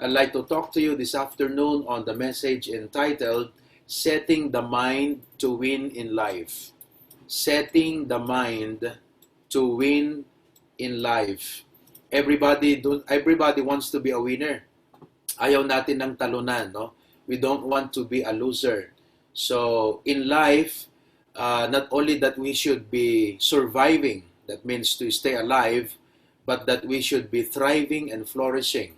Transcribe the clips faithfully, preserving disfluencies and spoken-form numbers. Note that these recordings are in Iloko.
I'd like to talk to you this afternoon on the message entitled Setting the Mind to Win in Life. Setting the Mind to Win in Life. Everybody do, everybody wants to be a winner. Ayaw natin ng talunan, no? We don't want to be a loser. So, in life, uh, not only that we should be surviving, that means to stay alive, but that we should be thriving and flourishing.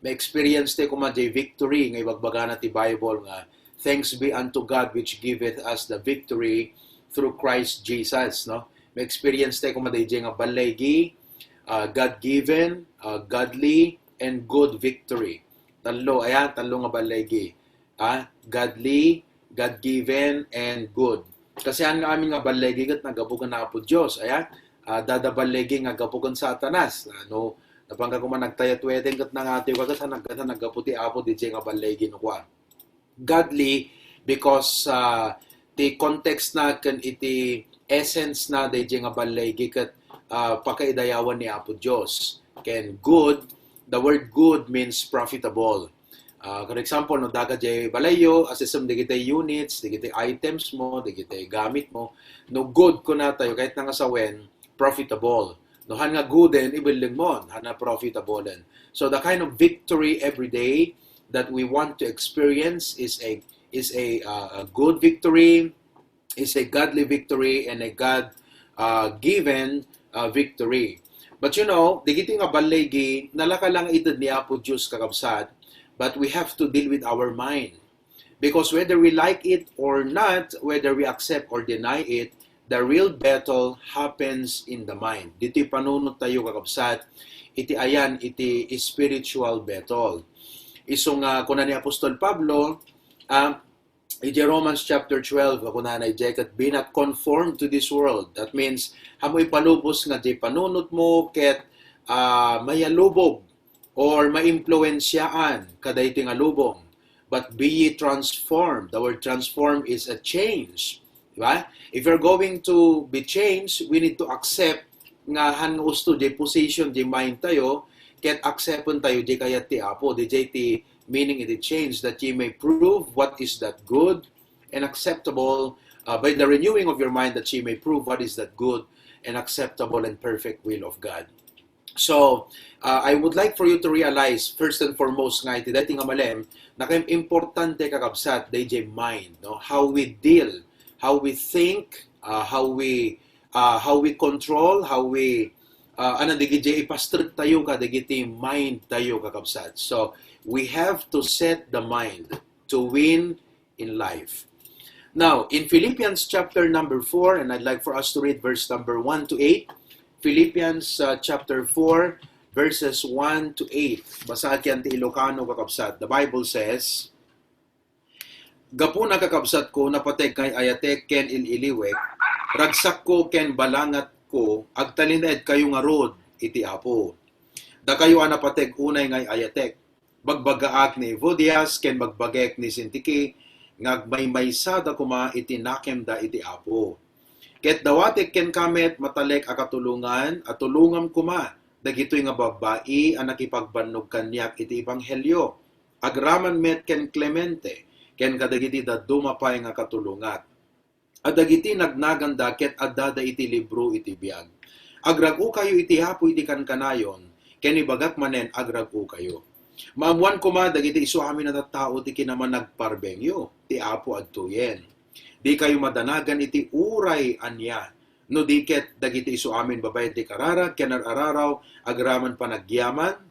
May experience tayo kuma jay victory nga ibagbagana ti Bible nga, "Thanks be unto God which giveth us the victory through Christ Jesus," no? May experience tayo kuma jay nga ballegi, uh, God-given, uh, godly, and good victory. Tallo, ayan, tallo nga ballegi. Ah, godly, God-given, and good. Kasi han nga amin nga ballegi ket naggapu ken Apo Dios. Ayan, ah, dada ballegi nga gapu ken Satanas. Ano, napangka kuma nagtayat wedding ket nangatiw ka ket han naggapu ti Apo diay nga ballegi no kua. Godly because, ah, ti context na ken iti essence na diay nga ballegi ket, ah, pakaidayawan ni Apo Dios. Ken good, the word good means profitable. Ah, for example, no, adda ka jay balayyo, asisem dagiti units, dagiti items mo, dagiti gamit mo, no good kuna tayo, kahit na nga sawen, profitable. No, han nga gooden, ibelleng mo, han nga profitable. So the kind of victory every day that we want to experience is a is a, uh, a good victory, is a godly victory and a God, uh, given, uh, victory. But you know, digiti nga ballegi, nalaka lang ited ni Apo Dios, kakabsat, but we have to deal with our mind. Because whether we like it or not, whether we accept or deny it, the real battle happens in the mind. Ditoy panunot tayo, kakabsat, iti ayan, iti spiritual battle. Isu nga kuna ni Apostol Pablo, ah, iti Romans chapter twelve, kunana idiay ket, "Be not conformed to this world." That means, amo ipalubos nga jay panunot mo ket, ah, mayalubog or maimpluensiaan kadaytoy nga lubong. But be ye transformed. The word transform is a change. Diba? If you're going to be changed, we need to accept nga han nga usto jay position, jay mind tayo, ket accepten tayo jay kayat ti Apo, diay ti meaning iti change, that ye may prove what is that good and acceptable, uh, by the renewing of your mind, that ye may prove what is that good and acceptable and perfect will of God. So, uh, I would like for you to realize, first and foremost, nga iti daytoy nga malem, nakaimportante, kakabsat, diay mind, no? How we deal, how we think, uh, how we, uh, how we control, how we, uh, ano, dagiti ipastrek tayo kadagiti mind tayo, kakabsat. So, we have to set the mind to win in life. Now, in Philippians chapter number four, and I'd like for us to read verse number one to eight. Philippians, uh, chapter four, verses one to eight. Basa ken ti Ilocano, kakabsat. The Bible says, "Gapuna, kakabsatko, napateg nga ay-ayatek ken il-iliwek, ragsakko ken balangatko, agtalinaedkayo ngarud iti Apo. Dakayo a napateg unay nga ay-ayatek, bagbagaak ni Evodias ken bagbagaek ni Sintike nga agmaymaysada koma iti nakemda iti Apo. Ket dawatek kenka met matalek a katulongan a tulongam koma dagitoy nga babbai a nakipagbannog kaniak iti ebanghelio, agraman met ken Clemente ken kadagiti dadduma pay nga katulongak. A dagiti nagnaganda ket addada iti libro iti biag. Agrag-okayo iti Apo iti kankanayon, ken ibagak manen, agrag-okayo. Maammoan koma dagiti isu amin a tattao ti kinamanagparbengyo, ti Apo adtoyen. Dikayo madanagan iti uray ania, no di ket dagiti isu amin babai ti kararag ken ar-araraw agraman panagyaman,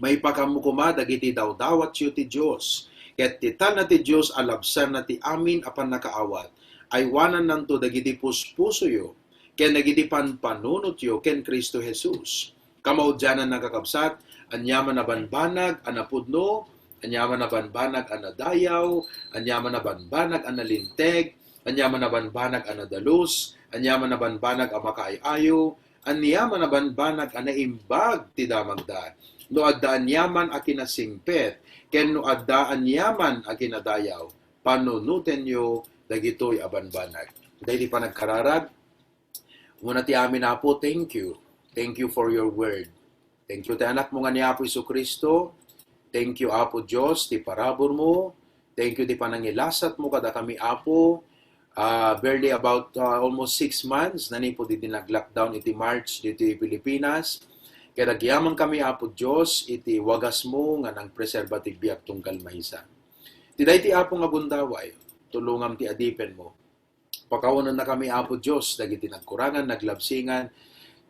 maipakammo koma dagiti dawdawatyo ti Dios, ket ti talna ti Dios a labsanna ti amin a pannakaawat, aywanannanto dagiti puspusoyo ken dagiti panpanunotyo ken Cristo Jesus. Kamaudiananna, kakabsat, aniaman a banbanag a napudno, aniaman a banbanag a nadayaw, aniaman a banbanag a nalinteg, aniaman a banbanag a nadalus, aniaman a banbanag a makaay-ayo, aniaman a banbanag a naimbag ti damagda. No adda aniaman a kinasingpet, ken no adda aniaman a kinadayaw, panunotenyo dagitoy a banbanag. Daydi panagkararag, umuna ti amin, Apo, thank you. Thank you for your word. Thank you ti Anakmo nga ni Apo Jesu-Cristo. Thank you, Apo Dios, ti parabur mo. Thank you, ti panangilasat mo kadakami, Apo. Ah, barely about, ah, almost six months, nanipud iti nag-lockdown iti March ditoy Pilipinas. Kaya nagyaman kami, Apo Dios, iti wagas mo nga nangpreserba ti biag tunggal maysa. Ti daytoy, Apo, nga gundaway, tulongam ti adipen mo. Pakawanennakami, Apo Dios, dagiti nagkurangan, naglabsingan,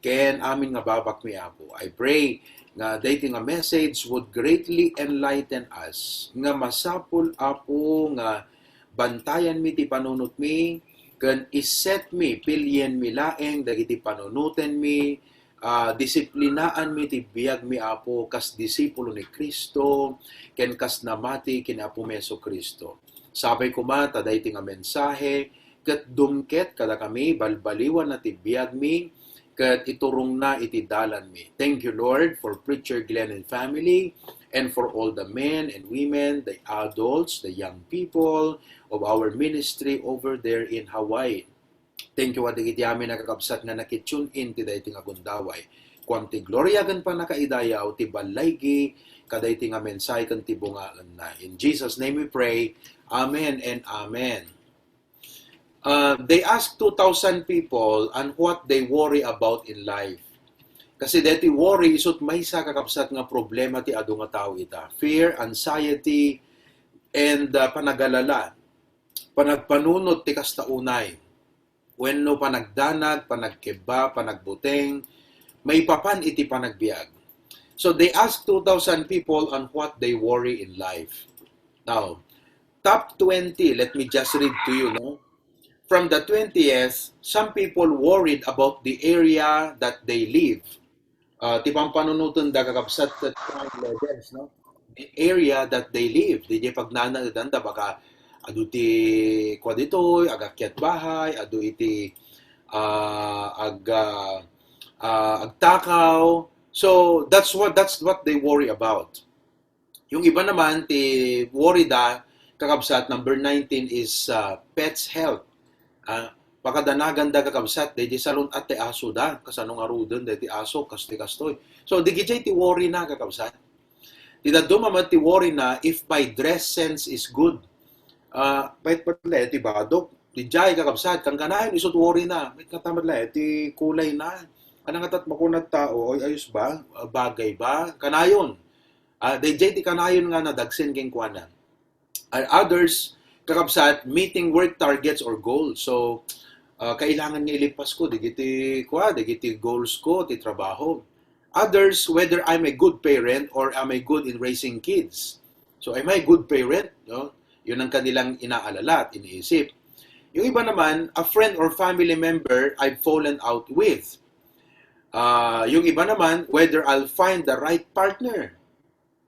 ken amin nga babakmi, Apo. I pray nga daytoy nga message would greatly enlighten us, nga masapul, Apo, nga bantayanmi ti panunotmi, ken isetmi, pilienmi laeng dagiti panunotenmi, ah, disiplinaanmi ti biagmi, Apo, kas disipulo ni Cristo, ken kas namati ken Apomi Jesu-Cristo. Sapay koma ta daytoy nga mensahe ket dumket kadakami, balbaliwanna ti biagmi, ket iturongna iti dalanmi. Thank you, Lord, for Preacher Glenn and family, and for all the men and women, the adults, the young people of our ministry over there in Hawaii. Thank you kadagiti amin a kakabsat nga naki-tune in ti daytoy nga gundaway. Kuan ti gloria ken pannakaidayaw ti ballaygi kadaytoy nga mensahe ken ti bungaenna. In Jesus' name we pray. Amen and amen. Uh, they ask two thousand people on what they worry about in life. Kasi daytoy worry isut maysa, kakabsat, nga problema ti adu nga tao ita. Fear, anxiety, and, uh, panagalala. Panagpanunot ti kasta unay. Wenno panagdanag, panagkebba, panagbuteng, maipapan iti panagbiag. So they ask two thousand people on what they worry in life. Now, top twenty, let me just read to you, no? From the twentieth, some people worried about the area that they live. Ah, ti pampanunotenda, kakabsat, ket crime levels, no? The area that they live. Diay pagnanaedanda, baka adu ti kua ditoy, agakiat bahay, adu iti, ah, ag-, ah, ah, agtakaw. So, that's what, that's what they worry about. Yung iba naman, ti worry da, kakabsat, number nineteen is, ah, pets' health. Ah, pakadanaganda, kakabsat, daydi salun-at ti asoda, kasano ngaruden daydi aso, kastoy, kastoy. So, dagiti ti worry na, kakabsat. Ti dadduma met ti worry na, if my dress sense is good. Ah, pait met la ti badok. Diay, kakabsat, kankanayon, isut worry na. Pait nga ta met la ti kulay na. Ano nga tat makunat tao, ay, ayos ba? Ah, bagay ba? Kanayon. Ah, daydiay ti kanayon nga nadagsen kenkuana. And others, kakabsat, meeting work targets or goals. So, ah, kailangan nga ilipas ko dagiti, kua, dagiti goals ko, ti trabaho. Others, whether I'm a good parent or am I good in raising kids. So, am I a good parent? No? Yun ang kanilang inaalala at iniisip. Yung iba naman, a friend or family member I've fallen out with. Ah, yung iba naman, whether I'll find the right partner.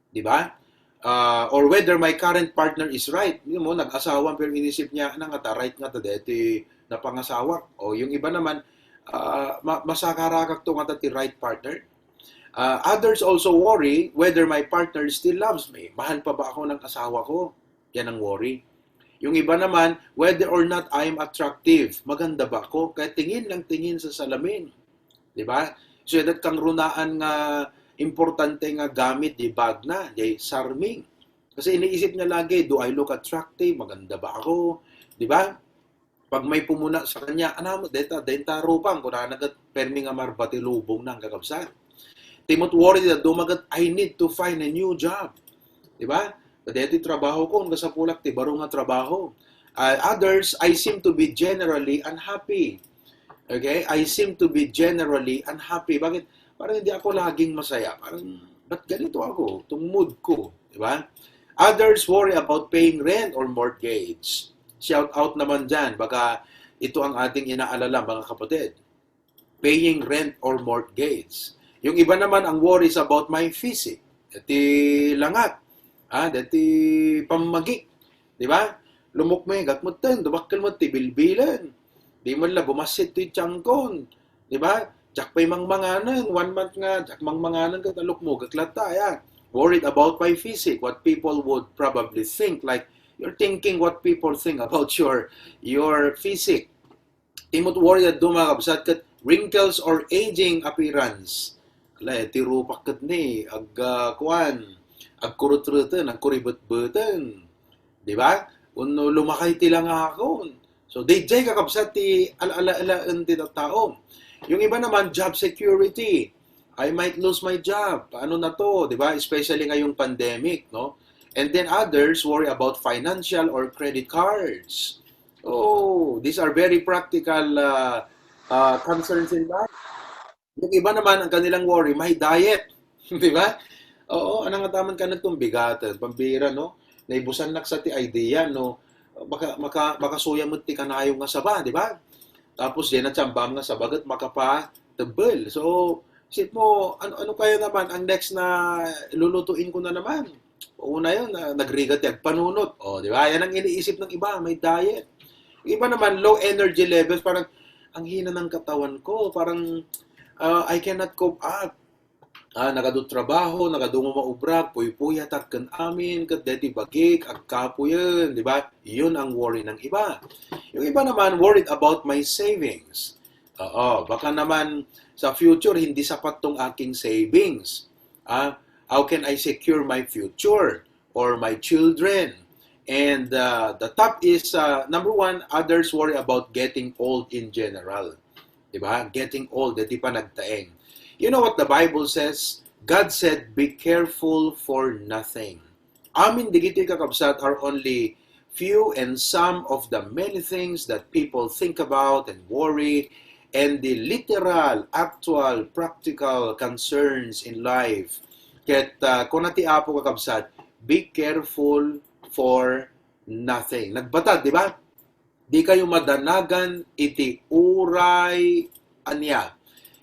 Di ba? Ah, or whether my current partner is right. Yun mo, nag-asawa pero inisip niya, "Ano nga ta, right nga ta, deti napangasawa." O yung iba naman, ah, ma-, masakarakak to nga ta ti right partner. Ah, others also worry whether my partner still loves me. Mahal pa ba ako ng asawa ko? Yan ang worry. Yung iba naman, whether or not I am attractive. Maganda ba ako? Kaya tingin lang tingin sa salamin. Di ba? So, that kangrunaan nga importante nga gamit, di bag na, di sarming. Kasi iniisip niya lagi, "Do I look attractive? Maganda ba ako?" Di ba? Pag may pumuna sa kanya, "Ano mo, deta, denta rupang," kunana ket permi nga marbatilubong na ang kakabsat. Ti met worry da dumagat, "I need to find a new job." Di ba? Deti trabaho ko, ang kasapulak ti baro nga trabaho. Ah, others, I seem to be generally unhappy. Okay? I seem to be generally unhappy. Bakit? Parang hindi ako laging masaya. Parang, ba't ganito ako? Itong mood ko. Di ba? Others worry about paying rent or mortgage. Shout out naman dyan. Baka ito ang ating inaalala, mga kapatid. Paying rent or mortgage. Yung iba naman, ang worry is about my physique. Deti langat. Ah, deti pammagik. Di ba? Lumukmegat met ten, dumakkel met ti bilbilen. Di man la bumassit ti tiangkon. Di ba? Diak pay mangmanganen, one month nga, diak mangmanganen ket alukmogek latta, ya. Worried about my physique, what people would probably think. Like, you're thinking what people think about your, your physique. Ti met worry da duma, kabsat, ket wrinkles or aging appearance. Ala, ti rupak ket ni, ag, ah, kuan, agkurutreten, agkuribetbeten. Di ba? Wenno lumakay ti langakon. So, daydiay kakabsat ti al-alaen ti tattao. Yung iba naman, job security. I might lose my job. Paano na to? Di ba? Especially ngayong pandemic, no? And then others worry about financial or credit cards. Oh, these are very practical uh, uh, concerns in life. Yung iba naman, ang kanilang worry, may diet. Di ba? Oo, ano nga taman ka nagtumbigatan, pambira, no? Naibusan nak sa ti idea, no? Maka, maka, makasuya mo ti kanayo nga saba, di ba? Tapos, yan ang tsambam nga saba, ket makapatebbel. So, isip mo, ano, ano kaya naman ang next na lulutuin ko na naman? Una yun, ah, nagrigat ti agpanunot. O, di ba? Yan ang iniisip ng iba, may diet. Yung iba naman, low energy levels, parang, ang hina ng katawan ko, parang, ah, I cannot cope up. Ah, nagadu trabaho, nagadu nga maubra, puypuyatak ken amin, ket deti bagik, agkapuyen, di ba? Yun ang worry ng iba. Yung iba naman, worried about my savings. Oo, baka naman sa future, hindi sapat tong aking savings. Ah, how can I secure my future or my children? And uh, the top is, uh, number one, others worry about getting old in general. Di ba? Getting old, di pa nagtaeng. You know what the Bible says? God said, "Be careful for nothing." Amin digitoy kakabsat are only few and some of the many things that people think about and worry and the literal, actual, practical concerns in life. Ket uh, kuna ti Apo kakabsat, "Be careful for nothing." Nagbatad, di ba? Di kayo madanagan iti uray ania.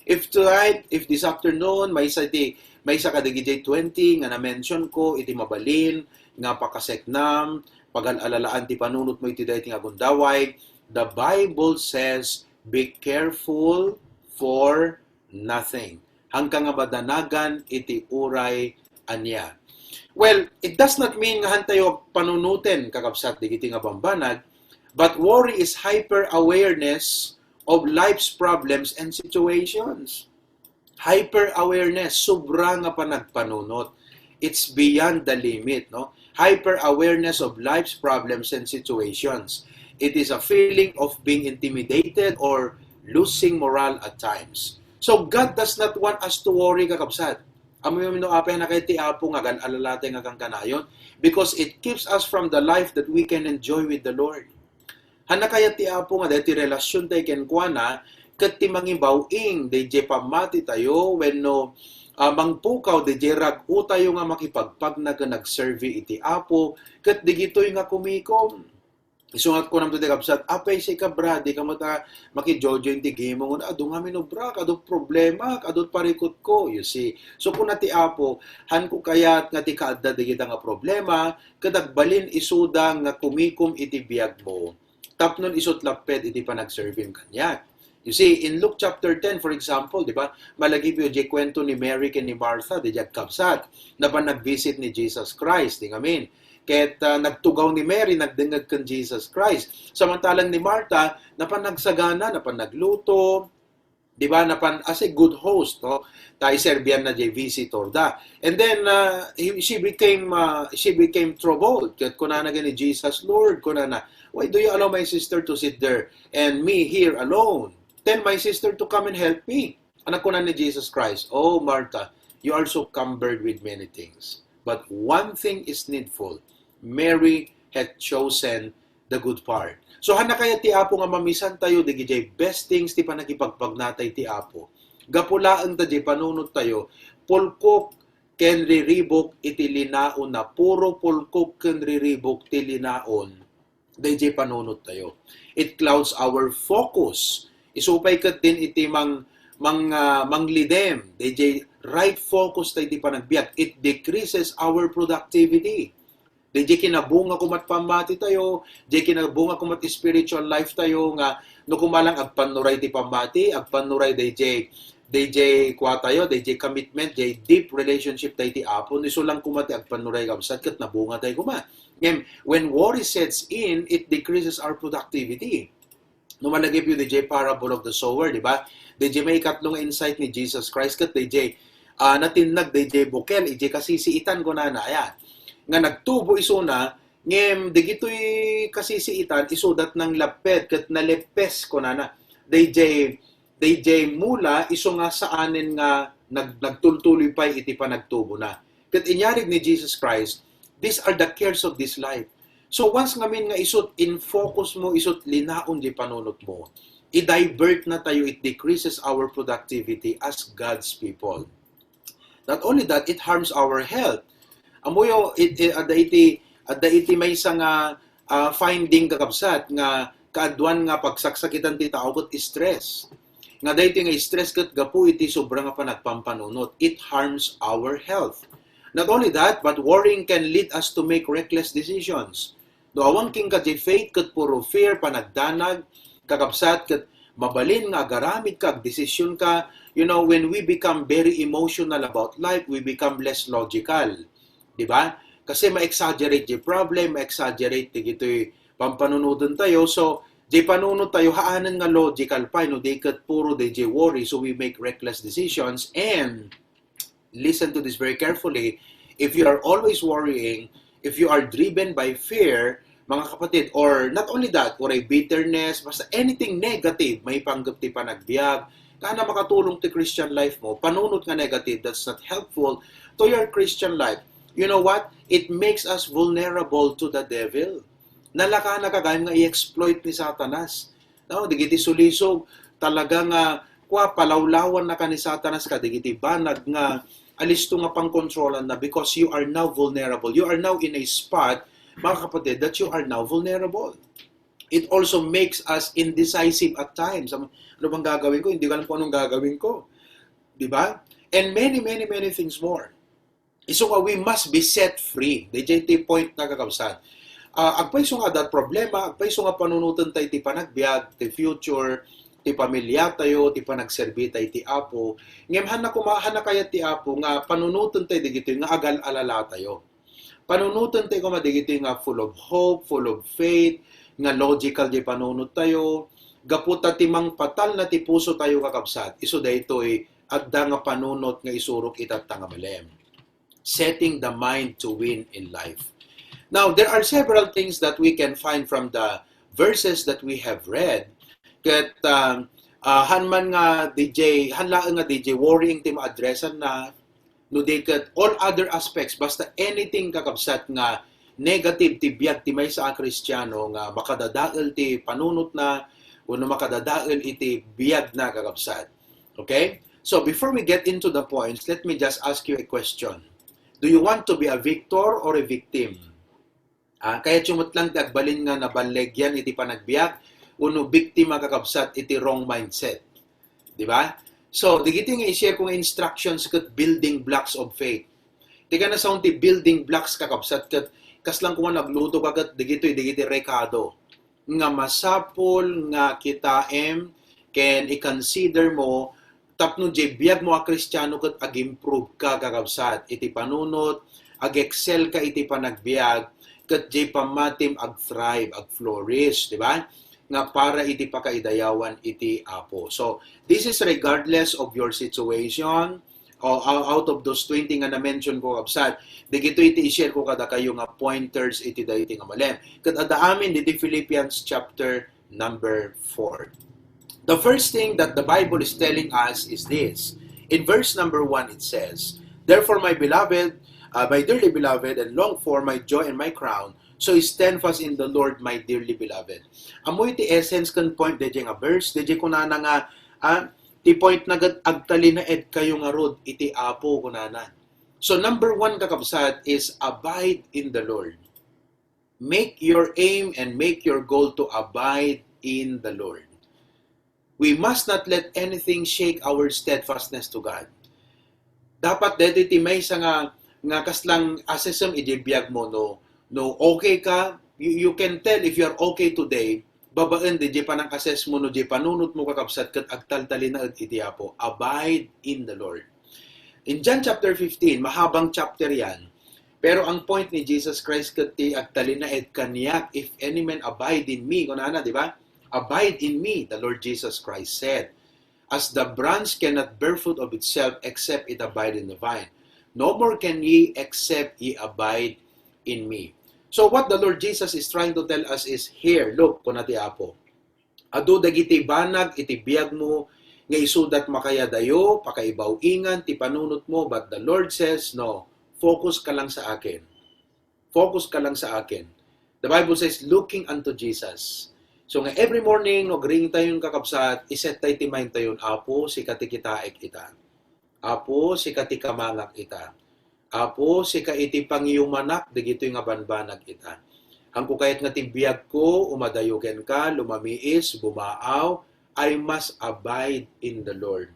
If tonight, if this afternoon, maysa iti, maysa kadagiti twenty nga na-mention ko iti mabalin nga pakaseknam, pagal-alalaan ti panunot mo iti daytoy nga gundaway, the Bible says, "Be careful for nothing." Hangka nga madanagan iti uray ania. Well, it does not mean nga hantayo panunoten, kakabsat, digiti nga bambanag, but worry is hyper-awareness of life's problems and situations. Hyper-awareness, sobra nga panagpanunot. It's beyond the limit, no? Hyper-awareness of life's problems and situations. It is a feeling of being intimidated or losing morale at times. So God does not want us to worry, kakabsat. Amoyo no apay na kay ti Apo nga agal-alalatay nga kankanayon? Because it keeps us from the life that we can enjoy with the Lord. Hanna kayat ti Apo nga daytoy relasyon tayo kenkuana, ket ti mangibaw-ing dayjay pammati tayo wenno ah, mangpukaw dayjay rag-o tayo nga makipagpagna ken agserbi iti Apo, ket digitoy nga kumikom. Isu nga kunam to ti kabsat, "Apay sika, bra, di ka met a makijojoin ti game mo?" Adu ngamin obra, adu problema, adu parikutko. You see? So, kuna ti Apo, "Hanko kayat nga ti kaadda dagita nga problema, ket agbalin isuda nga kumikom iti biagmo. Tapno isut lapped iti panagserbi kaniak." You see, in Luke chapter ten, for example, di ba, malagipyo di kuento ni Mary ken ni Martha, di agkabsat. Napan nagvisit ni Jesus Christ, di ngamin. Ket ah, nagtugaw ni Mary, nagdengngeg ken Jesus Christ. Samantalang ni Martha, napan nagsagana, napan nagluto, di ba, napan as a good host, no? Ta iserbian na jay visitor da. And then uh, he, she became uh, she became troubled. Ket kunana gani Jesus, "Lord," kunana, "why do you allow my sister to sit there and me here alone? Tell my sister to come and help me." Anak kuna ni Jesus Christ, "Oh, Martha, you are so cumbered with many things, but one thing is needful. Mary hath chosen the good part." So, hanna kayat ti Apo nga mamisan tayo dagijay best things ti panagipagpagnatay ti Apo. Gapu laeng ta jay panunot tayo, pulkok ken riribuk iti linaon na, puro pulkok ken riribuk ti linaon dayjay panunot tayo. It clouds our focus. Isu pay ket din iti mang mang uh, manglidem dayjay right focus tayo ti panagbiag. It decreases our productivity. Dayjay kinabunga kumat pammati tayo, dayjay kinabunga kumat spiritual life tayo nga no kumalang agpannuray ti pammati, agpannuray dayjay dayjay kua tayo, dayjay commitment, dayjay deep relationship tayo ti Apo, no isu lang kumat ti agpannuray kabsat ket nabunga tayo kumat. Ngem, when worry sets in, it decreases our productivity. No malagipyo dayjay parable of the sower, di ba? Dayjay maikatlo nga insight ni Jesus Christ ket dayjay ah, natinnag dayjay bukel, ijay kasisiitan kunana, ayan. Nga nagtubo isuna, ngem dagitoy kasisiitan, isudat nanglapped, ket naleppes kunana. Dayjay, dayjay mula, isu nga saanen nga nag-, nagtultuloy pay iti panagtubona. Ket inyarig ni Jesus Christ, "These are the cares of this life." So once ngamin nga isut in focus mo, isut linaon di panunot mo, i-divert na tayo, it decreases our productivity as God's people. Not only that, it harms our health. Amoyo, it, it, adda iti, adda iti maysa nga, ah, finding, kakabsat, nga kaaduan nga pagsaksakitan ti tao ket stress. Nga daytoy nga stress ket gapu iti sobra nga panagpampanunot, it harms our health. Not only that, but worrying can lead us to make reckless decisions. No awan kenka ti faith ket puro fear, panagdanag, kakabsat, ket mabalin nga agaramid ka, agdesisyon ka. You know, when we become very emotional about life, we become less logical. Di ba? Kasi ma-exaggerate di problem, ma-exaggerate dagitoy pampanunoten tayo. So, di panunot tayo, haanen nga logical pay, no, di ket puro dayjay worry. So, we make reckless decisions. And listen to this very carefully. If you are always worrying, if you are driven by fear, mga kapatid, or not only that, uray bitterness, basta anything negative, maipanggep ti panagbiag, kana makatulong ti Christian life mo, panunot nga negative, that's not helpful to your Christian life. You know what? It makes us vulnerable to the devil. Nalaka na kagayam nga i-exploit ni Satanas. No, dagiti sulisog, talaga nga, kua, palawlawan na ka ni Satanas kadagiti banag nga alisto nga pangkontrolan na, because you are now vulnerable. You are now in a spot, mga kapatid, that you are now vulnerable. It also makes us indecisive at times. Ano, ano bang gagawin ko? Hindi ko alam kung anong gagawin ko. Di ba? And many, many, many things more. Isu nga we must be set free. Dayjay ti point na, kakabsat. Ah, agpayso nga adda problema, agpayso nga panunoten tayo ti panagbiag, ti future, ti pamilya tayo, ti panagserbi tayo ti Apo. Ngem hanna kuma-, hanna kayat ti Apo nga panunoten tayo dagitoy nga agal-alala tayo. Panunoten tayo kuma dagitoy nga full of hope, full of faith, nga logical di panunot tayo. Gapu ta ti mangpatalna ti puso tayo, kakabsat, isu daytoy adda nga panunot nga isurok itatta nga malem. Setting the mind to win in life. Now, there are several things that we can find from the verses that we have read. Ket, um, ah, han man nga dayjay, han laeng nga dayjay worrying ti ma-addressan na, no di ket all other aspects, basta anything, kakabsat, nga negative ti biag ti maysa a Kristiano nga makadadael ti panunotna wenno makadadael iti biagna, kakabsat. Okay? So before we get into the points, let me just ask you a question. Do you want to be a victor or a victim? Ah, kayatyo met lang ti agbalin nga naballegian iti panagbiag wenno biktima, kakabsat, iti wrong mindset? Di ba? So, dagiti nga i-share ko nga instructions ket building blocks of faith. Ti kanasaon ti building blocks, kakabsat, ket kasla koma nagluto ka ket dagitoy, dagiti rekado nga masapul nga kitaem ken i-consider mo tapno diay biag mo a Kristiano ket ag-improve ka, kakabsat, iti panunot, ag-excel ka iti panagbiag, ket diay pammatim ag-thrive, ag-flourish, di ba? Nga para iti pakaidayawan iti Apo. So, this is regardless of your situation, o ou-, out of those twenty nga na-mention ko, kabsat, dagitoy ti i-share ko kadakayo nga pointers iti daytoy nga malem. Ket adda amin diti Philippians chapter number four. The first thing that the Bible is telling us is this. In verse number one, it says, "Therefore, my beloved, uh, my dearly beloved, and longed for, my joy and my crown, so stand fast in the Lord, my dearly beloved." Ammoyo ti essence ken point dayjay nga verse, dayjay kunana nga, ah, ti point na ket, "Agtalinaedkayo ngarud iti Apo," kunana. So, number one, kakabsat, is abide in the Lord. Make your aim and make your goal to abide in the Lord. We must not let anything shake our steadfastness to God. Dapat daytoy ti maysa nga, nga kaslang assessem iti biag mo, no, no okay ka, you, you can tell if you're okay today babaen diay panang-assess mo no diay panunot mo, kakabsat, ket agtaltalinaed iti Apo. Abide in the Lord. In John chapter fifteen, mahabang chapter yan, pero ang point ni Jesus Christ ket ti agtalinaed kaniak, "If any man abide in me," kunana, di ba? "Abide in me," the Lord Jesus Christ said. As the branch cannot bear fruit of itself except it abide in the vine, no more can ye except ye abide in me. So what the Lord Jesus is trying to tell us is here, look, kuna ti Apo. Adu dagiti banag iti biagmo nga isudat makayadayo, pakaibaw-ingan ti panunotmo, but the Lord says, no, focus ka lang sa akin. Focus ka lang sa akin. The Bible says, looking unto Jesus. So nga every morning, no, agriingtayon, kakabsat, iset tayo ti mind tayon, Apo, sika ti kitaek ita. Apo, sika ti kamangak ita. Apo, sika iti pangiumanak dagitoy nga banbanag ita. Hanko kayat nga ti biagko, umadayo kenka, lumamiis, bumaaw, I must abide in the Lord.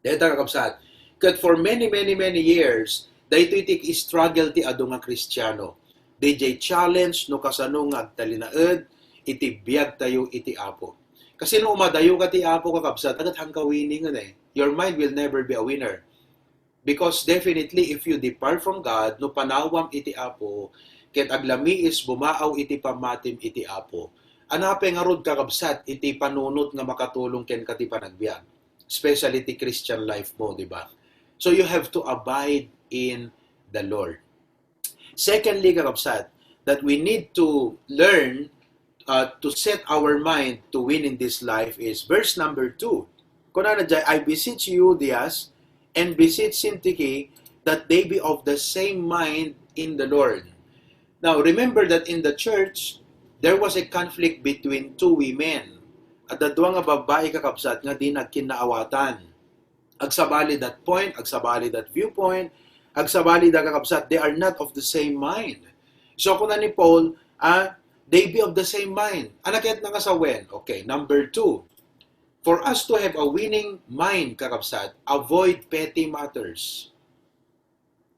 Dayta, kakabsat, ket for many, many, many years, daytoy ti struggle ti adu nga Kristiano. Diay challenge no kasano nga agtalinaed iti biagtayo iti Apo. Kasi no umadayo ka ti Apo, kakabsat, agat hanka winning eh. Your mind will never be a winner. Because definitely, if you depart from God, no panawam iti Apo, ket aglamiis, bumaaw iti pammatim iti Apo. Ania pay ngarud, kakabsat, iti panunot nga makatulong kenka ti panagbiag, especially ti Christian life mo, di ba? So you have to abide in the Lord. Secondly, kakabsat, that we need to learn uh, to set our mind to win in this life is verse number two. Kuna na diay, I beseech you, Dias, and beseech Syntyche, that they be of the same mind in the Lord. Now, remember that in the church, there was a conflict between two women. Adda dua nga babbai, kakabsat, nga di nagkinnaawatan. Agsabali that point, agsabali that viewpoint, agsabali da, kakabsat, they are not of the same mind. So, kuna ni Paul, ah, they be of the same mind. Ania kayatna nga sawen? Okay, number two. For us to have a winning mind, kakabsat, avoid petty matters.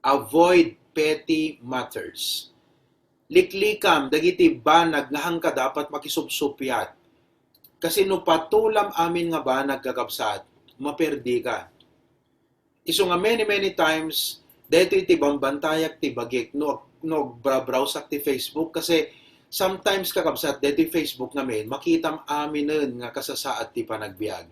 Avoid petty matters. Liklikam dagiti banag nga hanka dapat makisupsupiat. Kasi no patulam amin nga banag, kakabsat, maperdika. Isu nga many, many times, daytoy ti bambantayak ti bagik no, no agbrabrowsak ti Facebook. Kasi sometimes, kakabsat, daytoy Facebook ngamin, makitam aminen nga kasasaad ti panagbiag.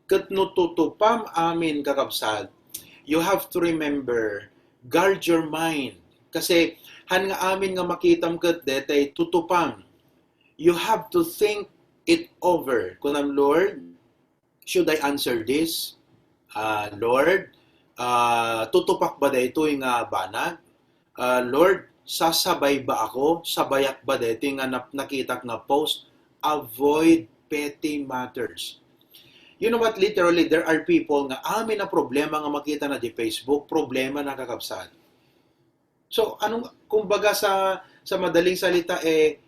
Ket no tutupam amin, kakabsat, you have to remember, guard your mind. Kasi han nga amin nga makitam ket daytoy tutupam. You have to think it over. Kunam, Lord, should I answer this? Ah, Lord, ah, tutupak ba daytoy nga banag? Ah, Lord, sasabay ba ako? Sabayak ba daytoy nga nap-, nakitak nga post? Avoid petty matters. You know what? Literally, there are people nga amin a problema nga makita na di Facebook, problema na, kakabsat. So, anong, kumbaga sa, sa madaling salita, eh,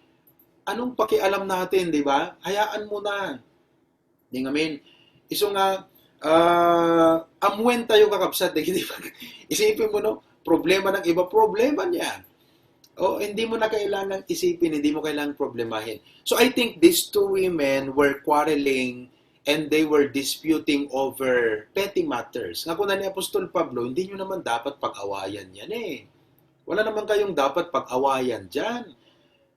anong pakialam natin, di ba? Hayaan mo na. Di ngamin. Isu nga, ah, ammuen tayo, kakabsat, di, di ba? Isipin mo, no? Problema ng iba, problema niya. O, hindi mo na kailangang isipin, hindi mo kailangang problemahin. So, I think these two women were quarreling and they were disputing over petty matters. Nga kuna ni Apostol Pablo, hindi nyo naman dapat pag-awayan yan eh. Wala naman kayong dapat pag-awayan dyan.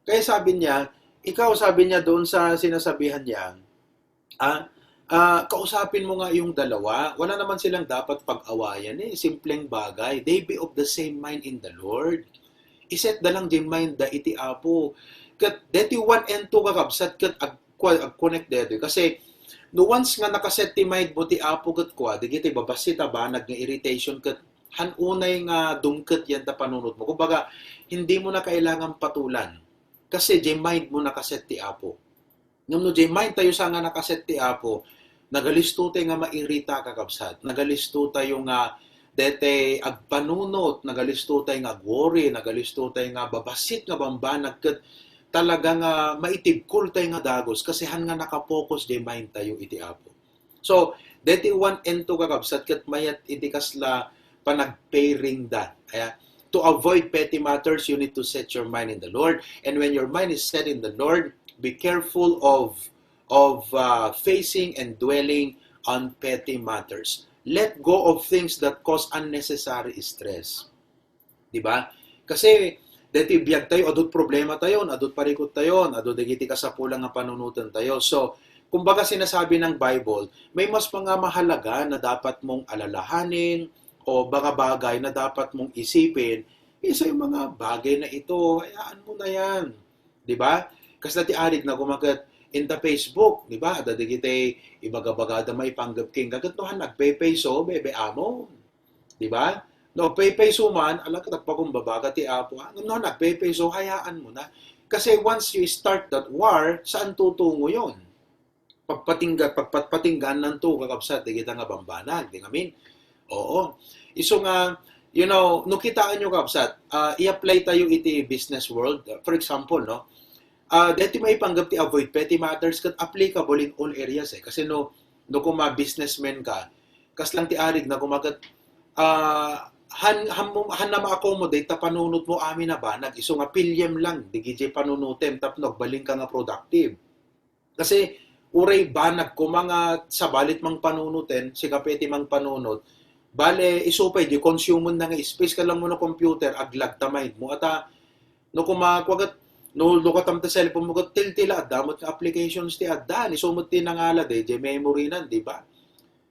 Kaya sabi niya, ikaw, sabi niya doon sa sinasabihan niya, ah, ah, kausapin mo nga yung dalawa, wala naman silang dapat pag-awayan eh, simpleng bagay. They be of the same mind in the Lord. Iset da lang di mind da iti Apo. Ket deti one and two, kakabsat, ket ag-, ag-connect deti. Kasi no once nga nakaset ti mind mo ti Apo ket kua, dagiti babassit a banag nga irritation ket han unay nga dumket yan ta panunot mo. Kumbaga, hindi mo na kailangan patulan. Kasi di mind mo nakaset ti Apo. Ngem no di mind tayo sa nga nakaset ti Apo, nagalisto tayo nga mairita, kakabsat. Nagalisto tayo nga dete agpanunot, nagalisto tayo nga agworry, nagalisto tayo nga babassit nga bambanag ket talaga nga maitibkol tayo nga dagus kasi han nga nakapokus di mind tayo iti Apo. So, deti one and two, kakabsat, ket mayat iti kasla panagpairing da. Aya, to avoid petty matters, you need to set your mind in the Lord. And when your mind is set in the Lord, be careful of of uh, facing and dwelling on petty matters. Let go of things that cause unnecessary stress. Di ba? Kasi deti biag tayo, adut problema tayo, adut parikot tayo, adut dagiti kasapulan nga panunoten tayo. So, kumbaga sinasabi ng Bible, may mas mga mahalaga na dapat mong alalahanin o mga bagay na dapat mong isipin kaysa yung mga bagay na ito. Hayaan mo na yan. Di ba? Kasla ti arig na kumaket in the Facebook, di ba? Adda dagiti ibagabagada maipanggep ken kaket no han nagpepeso, bebe amo. Di ba? No, pepeso man, ala ka, nagpakumbaba ka ti Apo, ha? No, nagpepeso, hayaan mo na. Kasi once you start that war, saan tutungo yon? Pagpatingga, pagpatpatinggaan nanto, kakabsat, di kita nga bambanag, di ngamin? Oo. Isu nga, you know, no kitaan nyo, kakabsat, ah, i-apply tayo iti business world. For example, no, ah, deti maipanggep ti avoid petty matters ket applicable in all areas, eh. Kasi no, no kuma businessman ka, kas lang ti arig na kumaket, ah, han, han, mo- han na ma-accommodate ta panunot mo amin a banag, isu nga piliem lang, di gijay panunutem tapno agbalin ka nga productive. Kasi uray banag kuma nga sabalit mang panunoten, sika peti mang panunot, bale, isu pay, di consume na nga space, kalang mo no computer, aglag ta mind mo. Ata, no kuma, kuwagat, no, lukatam ta cellphone mo, ket tiltila, adda met nga applications ti adda, ni sumot ti nangala, di, di memory nan, di ba?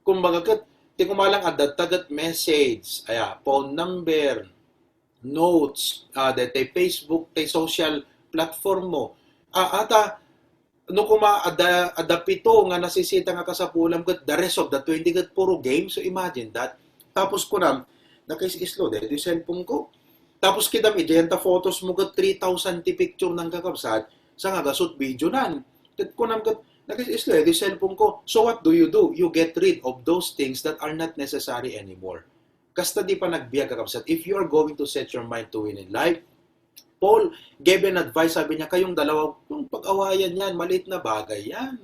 Kumbaga, ket, ti kumalang adda ta ket message, aya, phone number, notes, ah, daytay Facebook, tay social platform mo. Ah, ata, no kuma adda, adda pito nga nasisita nga kasapulam ket the rest of the twenty ket puro game. So imagine that. Tapos kunam, nakais-islo daytoy cellphone ko. Tapos kitam, ijay ta photos mo ket three thousand ti picture nan kakabsat, sa nga gasut video nan. Ket kunam ket, nakais-islo daytoy cellphone ko. So what do you do? You get rid of those things that are not necessary anymore. Kasta di panagbiag, kakabsat. If you are going to set your mind to win in life, Paul gave an advice, sabi niya, "Kayong dalawa, yung pag-awayan yan, maliit na bagay yan.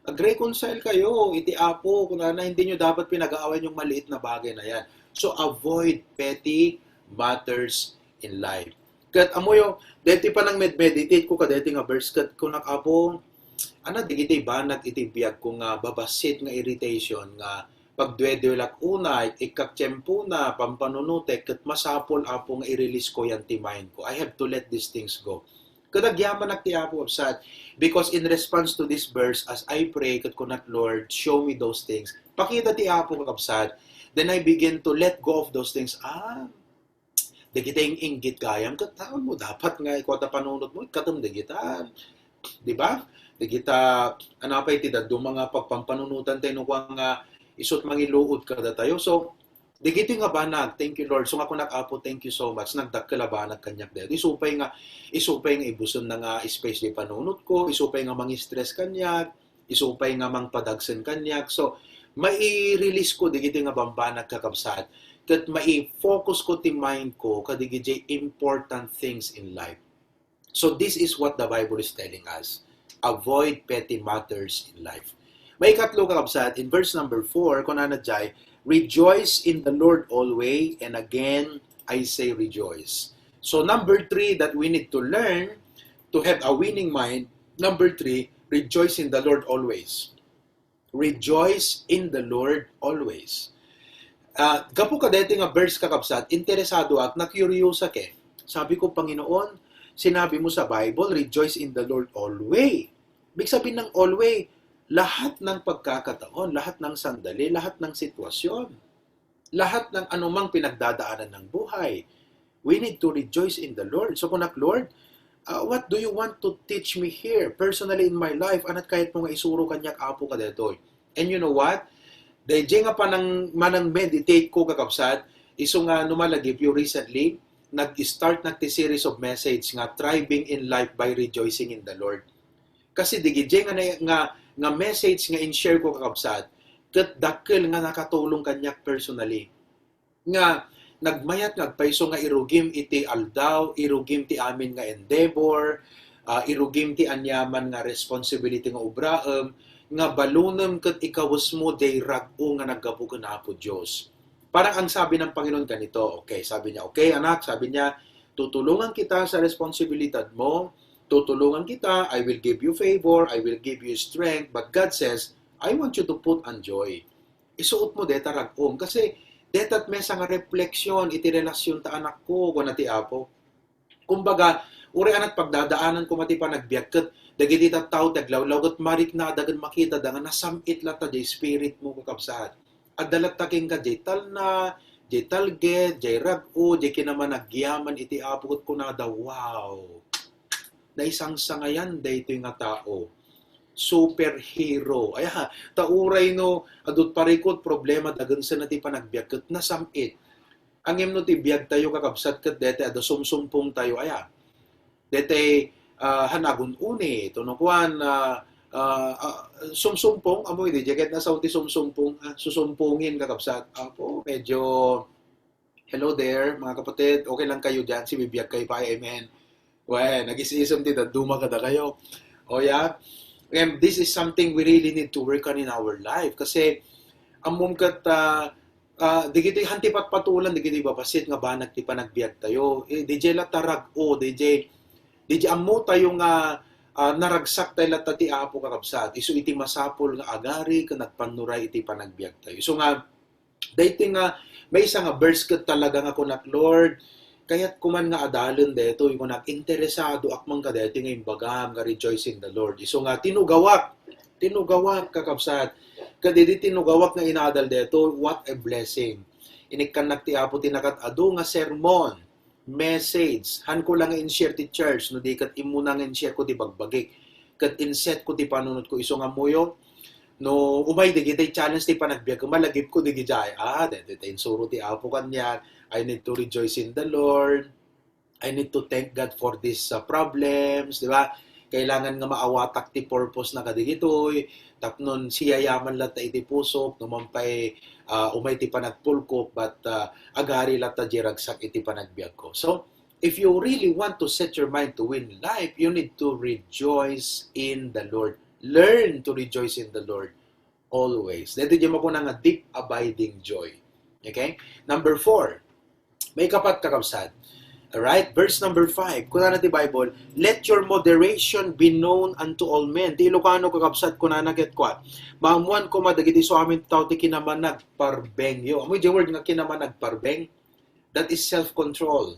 Ag-reconcile kayo, iti Apo, kunana, hindi nyo dapat pinag-aawayan yung maliit na bagay na yan." So, avoid petty matters in life. Ket amoyo, deti panang-med-meditate ko kadeti nga verse, ket kunak, "Apo, ana digiti banag iti biag ko nga babassit nga irritation nga pagdueduelak unay, ikkak tiempona, pampanunotek, ket masapul, Apo, nga i-release ko yan ti mind ko. I have to let these things go." Ket agyamanak ti Apo, kabsat, because in response to this verse, as I pray, ket kunak, "Lord, show me those things." Pakita ti Apo, kakabsat. Then I begin to let go of those things. Ah, dagiti ing-inggit gayam, ket taon mo, dapat nga ikuata panunot mo, ikkatem dagita, di ba? Dagita, ano pa iti dadduma nga pagpampanunotan tayo, no, kua nga isut mangiluod kadatayo. So, dagiti nga banag, thank you, Lord. So, nga kunak, "Apo, thank you so much. Nagdakkel a banag kaniak daytoy." Isu pay nga, isu pay nga ibusen na nga space di panunot ko, isu pay nga mangi-stress kaniak, isu pay nga mangpadagsen kaniak. So, mai-release ko digiti nga bambanag, kakabsat, ket mai-focus ko ti mind ko kadigiti important things in life. So, this is what the Bible is telling us. Avoid petty matters in life. Maikatlo, kakabsat, in verse number four, kunana jay, "Rejoice in the Lord always, and again, I say rejoice." So, number three that we need to learn to have a winning mind, number three, rejoice in the Lord always. Rejoice in the Lord always. Ah, gapu kadeti nga verse, kakabsat, interesado ak, na-curious ak, eh. Sabi ko, "Panginoon, sinabi mo sa Bible, rejoice in the Lord always." Ibig sabihin ng always, lahat ng pagkakataon, lahat ng sandali, lahat ng sitwasyon, lahat ng anumang pinagdadaanan ng buhay, we need to rejoice in the Lord. So, kunak, "Lord, uh, what do you want to teach me here, personally in my life? Anat kayat mo nga isuro kaniak, Apo, kadetoy?" And you know what? Dayjay nga panang, manang-meditate ko, kakabsat, isu nga no malagip you recently, nag-start na ti series of message nga Thriving in Life by Rejoicing in the Lord. Kasi digiti nga, nga, nga message nga in-share ko, kakabsat, ket dakkel nga nakatulong kaniak personally. Nga nagmayat nga agpayso nga irugim iti aldaw, irugim ti amin nga endeavor, ah, irugim ti aniaman nga responsibility nga obraem, nga balunem ket ikawesmo diay rag-o nga naggapu ken Apo Dios. Parang ang sabi ng Panginoon ganito, okay, sabi niya, "Okay, anak," sabi niya, "tutulungan kita sa responsibilidad mo, tutulungan kita, I will give you favor, I will give you strength, but God says, I want you to put on joy." Isuot mo deta rag-om. Kasi deta met sa nga refleksyon iti relasyon ta anakko, kuna ti Apo. Kumbaga, uray anat pagdadaanan ko met ti panagbiag, ket Dagiti tattao ti aglawlaw ket mariknada ket makitada nga nasam-it latta diay spirit mo, kakabsat. Adda latta kenka diay talna, diay talged, diay rag-o, diay kinamanagyaman iti Apo ket kunada, "Wow! Naisangsangayan daytoy nga tao. Superhero." Aya, ta uray no, adut parikot, problema, dagensen ti panagbiag ket nasam-it. Ngem no ti biag tayo, kakabsat, ket daytoy adda sumsumpong tayo, aya. Daytoy, ah, han agun-uni, to no kuan, ah, ah, ah, sumsumpong, amoy di, jacket na sound ti sumsumpong, ah, susumpongin, kakabsat. Apo, medyo, hello there, mga kapatid, okay lang kayo dyan? Sibibiyag kayo pa, amen. Well, nag-is-isem ti dadduma kadakayo. O, yeah. And this is something we really need to work on in our life. Kasi, ammom ket, ah, ah, digiti, han ti patpatulan, digiti babassit nga banag ti panagbiag tayo. Eh, D J la tarag-o, D J, D J ammo tayo nga, ah, naragsak tayo latta ti Apo, kakabsat. Isu iti masapul nga agari ken agpannuray iti panagbiag tayo. Isu nga, daytoy nga, maysa nga verse ket talaga nga kunak, "Lord, kayat ko man nga adalen daytoy," kunak, "interesado ak man kadaytoy nga imbagam nga rejoice in the Lord." Isu nga, tinugawak, tinugawak, kakabsat. Ket idi tinugawak nga inadal daytoy, what a blessing. Inikkannak ti Apo ti nakat-adu nga sermon, message. Han ko lang nga in-share ti church, no di ket immuna nga in-share ko ti bagbagik. Ket in-set ko ti panunot ko isu nga ammoyo, no umay dagiti challenge ti panagbiag, malagip ko dagiti, ah, daytoy ta insuro ti Apo kaniak, I need to rejoice in the Lord. I need to thank God for these, uh, problems, di ba? Kailangan nga maawatak ti purpose na kadigitoy, tapnon siyayaman latta iti pusok, no man pay, uh, umay ti panagpulkop, but, uh, agari latta di ragsak iti panagbiag ko. So, if you really want to set your mind to win life, you need to rejoice in the Lord. Learn to rejoice in the Lord always. Dito di makuna nga deep abiding joy. Okay? Number four, may kapat, kakabsat. Alright? Verse number five, kunana ti Bible, "Let your moderation be known unto all men." Ti Ilocano, kakabsat, kunana ket kua, "Maammuan koma dagiti suamin tao ti kinamanagparbengyo." Amo di word nga kinamanagparbeng? That is self-control.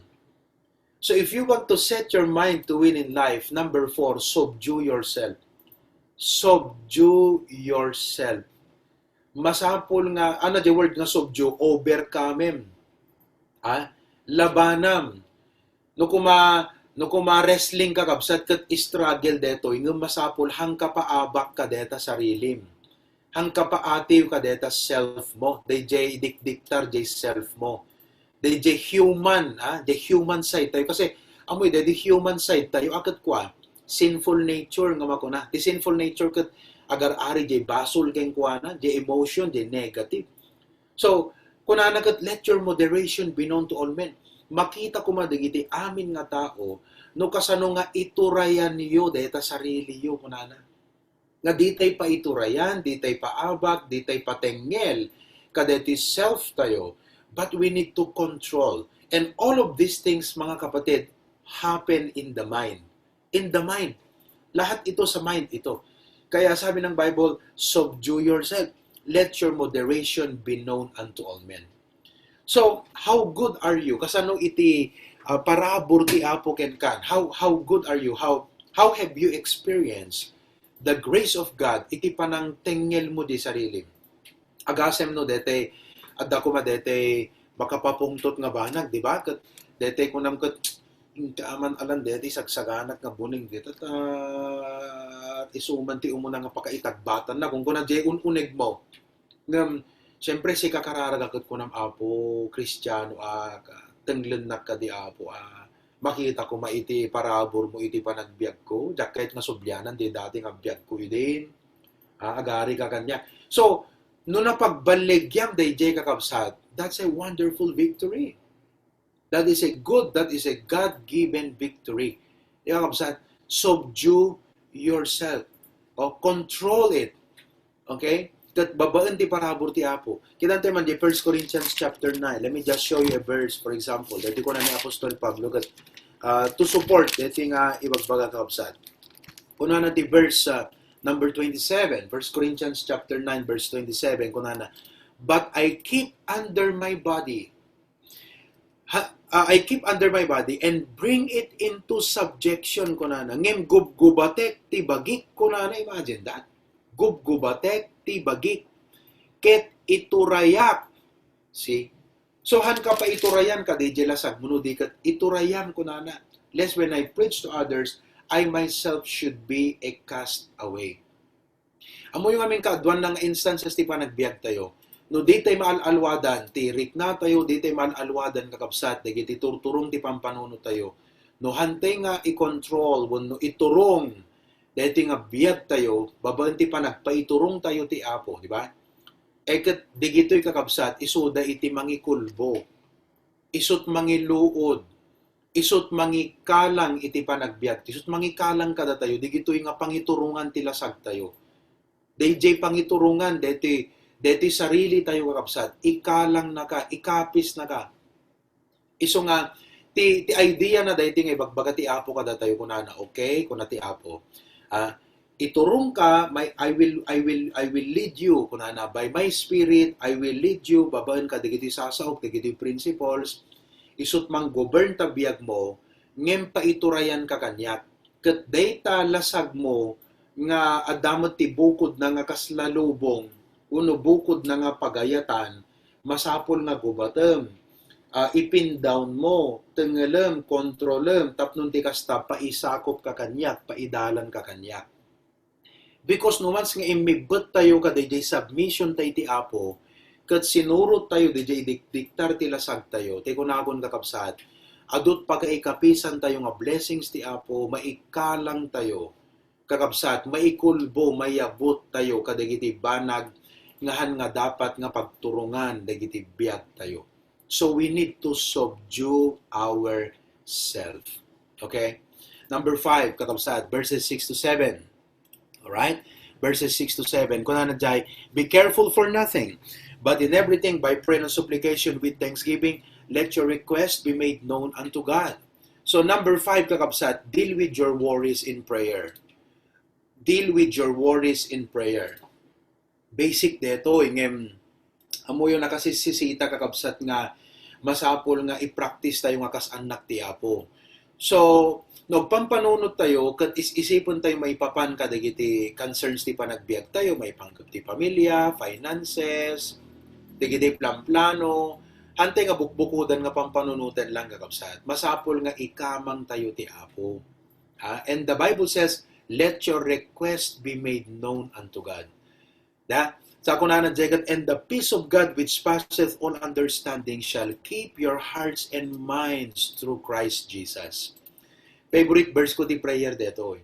So if you want to set your mind to win in life, number four, subdue yourself. Subdue yourself. Masapul nga, ano di word nga subdue? Overcome him. Ha? Labanam. No kuma, no kuma wrestling ka, kabsat, ket struggle detoy, ngem masapul, hangka paabak ka deta sarilim. Hangka paatiw ka deta self mo. Dayjay dikdiktar, jay self mo. Dayjay human, ha? Jay human side tayo. Kasi, amoy, dayjay human side tayo, aket kua, sinful nature nga makuna. Ti sinful nature ket agar-ari jay basol kenkuana, jay emotion, jay negative. So, kunana ket, "Let your moderation be known to all men." Makita koma dagiti amin nga tao no kasano nga iturayanyo dayta sariliyo, kunana. Nga ditay paiturayan, ditay paabak, ditay patengngel kadaytoy self tayo, but we need to control. And all of these things, mga kapatid, happen in the mind. In the mind. Lahat ito sa mind ito. Kaya sabi ng Bible, "Subdue yourself. Let your moderation be known unto all men." So, how good are you? Kasano iti, ah, parabur ti Apo kenkan? How, how good are you? How, how have you experienced the grace of God iti panangtengngel mo di sarili? Agasem no, dete, adda koma dete makapapungtot nga banag, di ba? Ket dete kunam ket, "Inka aman alan dete sagsaganak nga buning dita, ta isuman ti umuna nga pakaitagbatan na," kunkuna, jay un-uneg mo. Ngem, siyempre, sika kararag a ket kunam, "Apo, Kristiano ak, tenglennak kadi, Apo, a. Makita koma iti parabur mo iti panagbiag ko, diak ket nga sublianan di dati nga biag ko idin." Ah, agari ka kaniak. So, no napagballigyam dayjay, kakabsat, that's a wonderful victory. That is a good, that is a God-given victory. Kakabsat, subdue yourself. O, control it. Okay? Ket babaen ti parabur ti Apo. Kitam tayo man di First Corinthians chapter nine. Let me just show you a verse, for example. Dati kuna ni Apostol Pablo ket, ah, to support dati nga ibagbaga, kakabsat. Kunana ti verse, ah, number twenty-seven, First Corinthians chapter nine, verse twenty-seven, kunana, "But I keep under my body." Ha, uh, I keep under my body and bring it into subjection, kunana. Ngem gubgubatek ti bagik, kunana. Imagine that. Gubgubatek ti bagik, ket iturayak. See? So, han ka paiturayan ka, di jay lasagmo no di ket iturayan, kunana. Lest when I preach to others, I myself should be a castaway. Ammoyo ngamin kaaduan nga instances ti panagbiag tayo. No di tay maal-alwadan ti rikna tayo, di tay maal-alwadan, kakabsat, dagiti turturong ti pampanunot tayo. No hantay nga i-control wenno iturong daytoy nga biag tayo, babaen ti panagpaiturong tayo ti Apo, di ba? E ket digitoy, kakabsat, isuda iti mangikulbo, isut mangiluod, isut mangikalang iti panagbiag, isut mangikalang kadatayo, digitoy nga pangiturongan ti lasag tayo. Dayjay pangiturongan, deti, deti sarili tayo, kakabsat, ikalang naka, ikapis naka. Isu nga, ti, ti idea na daytoy nga ibagbaga ti Apo kadatayo, kunana, okay? Kuna ti Apo. Ah, iturong ka, my, I will, I will, I will lead you, kunana, by my spirit, I will lead you, babaen ka dagiti sasaok, dagiti principles, isut manggovern ta biag mo, ngem paiturayan ka kaniak. Ket dayta lasag mo nga adda met ti bukod na nga kasla lubong, uno bukod na nga pagayatan, masapul nga gubatem, ah, ipin-down mo, tengelem, kontrolem, tapno ti kasta, paisakop ka kaniak, paidalan ka kaniak. Because no once nga immibbet tayo kadayjay submission tayo iti Apo, ket sinurot tayo dayjay dikdiktar ti lasag tayo, ti kunakon, kakabsat, adut pakaikapisan tayo nga blessings ti Apo, maikalang tayo, kakabsat, maikulbo, mayabut tayo kadagiti banag nga han nga dapat nga pagturongan dagiti biag tayo. So we need to subdue ourselves. Okay? Number five, kakabsat, verses six to seven. All right? Verses six to seven. Kunana jay, "Be careful for nothing, but in everything by prayer and supplication with thanksgiving, let your request be made known unto God." So number five, kakabsat, deal with your worries in prayer. Deal with your worries in prayer. Basic daytoy, ngem ammoyo nakasisita, kakabsat, nga masapul nga i-practice tayo nga kas annak ti Apo. So, no agpampanunot tayo, ket is-isipen tayo maipapan kadagiti concerns ti panagbiag tayo, maipanggep ti pamilya, finances, dagiti planplano, hantay nga bukbukodan nga pampanunoten lang, kakabsat. Masapul nga ikamang tayo ti Apo. Ha? And the Bible says, "Let your request be made known unto God." Da? Sa kunana jay ket, "And the peace of God which passeth all understanding shall keep your hearts and minds through Christ Jesus." Favorite verse ko ti prayer daytoy.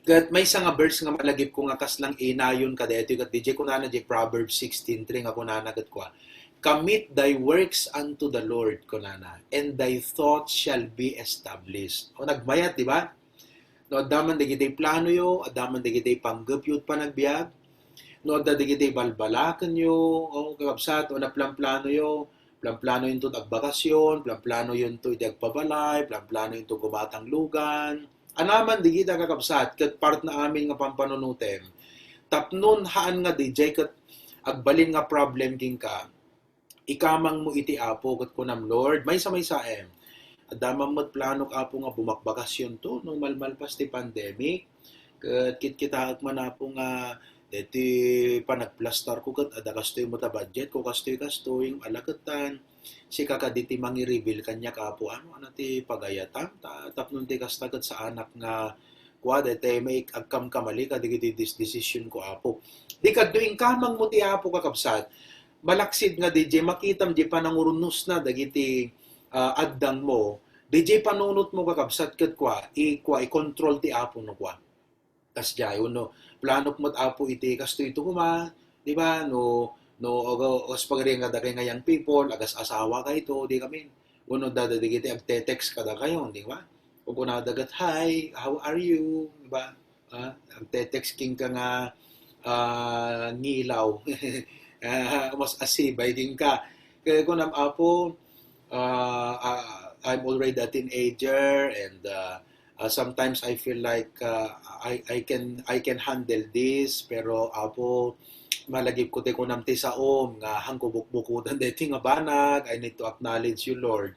Ket maysa nga verse nga malagip ko nga kaslang inayon kadaytoy, ket dayjay kunana jay Proverbs sixteen three nga kunana ket kua, "Commit thy works unto the Lord," kunana, "and thy thoughts shall be established." O, nagmayat, di ba? No adda man dagiti planoyo, adda man dagiti panggepyo iti panagbiag, no adda dagiti balbalakenyo, o kakabsat, o naplanplanoyo, planplanoyo inton agbakasyon, planplanoyo inton iti agpabalay, planplanoyo inton gumatang lugan. Anaman dagita, kakabsat, ket part na amin nga pampanunotem. Tapnon haan nga dayjay ket agbalin nga problem kenka, ikamang mo iti Apo ket kunam, "Lord, maysa-maysaem. Adda man met planok, Apo, nga bumakbakasyon to no malmalpas ti pandemic. Ket kitkitaek man, Apo, nga deti panagplastar ko ket adda kastoy met a budget ko, kastoy, kastoy, alaketan. Sika kadi ti mangi-reveal kaniak, Apo, ano, ano ti pagayatam, ta, tapnon ti kasta ket saanak nga kua, deti may agkamkamali kadagiti dis-, decision ko, Apo." Di kadto, inkamang mo ti Apo, kakabsat. Malaksid nga dayjay makitam di panangurnosna dagiti, ah, addang mo, dayjay panunot mo, kakabsat, ket kua, i-, kua, i-control ti Apo no kua. Kasdiay, wenno planok met, Apo, iti kastoy to koma, di ba? No, no, agas pagarian kadakay nga young people, agas-asawa kayto, di kami. Wenno dada dagiti agte-text kadakayo, di ba? O kunada ket, "Hi, how are you?" Di ba? Ah, agte-text kenka nga, ah, ngilaw. Ah, mas asibay kenka. Kaya kunam, "Apo, ah, ah, I'm already a teenager and, ah, ah, sometimes I feel like, ah, I, I can, I can handle this, pero Apo, malagip ko ti kunam ti saom nga hanko bukbukodan deti nga banag. I need to acknowledge you, Lord."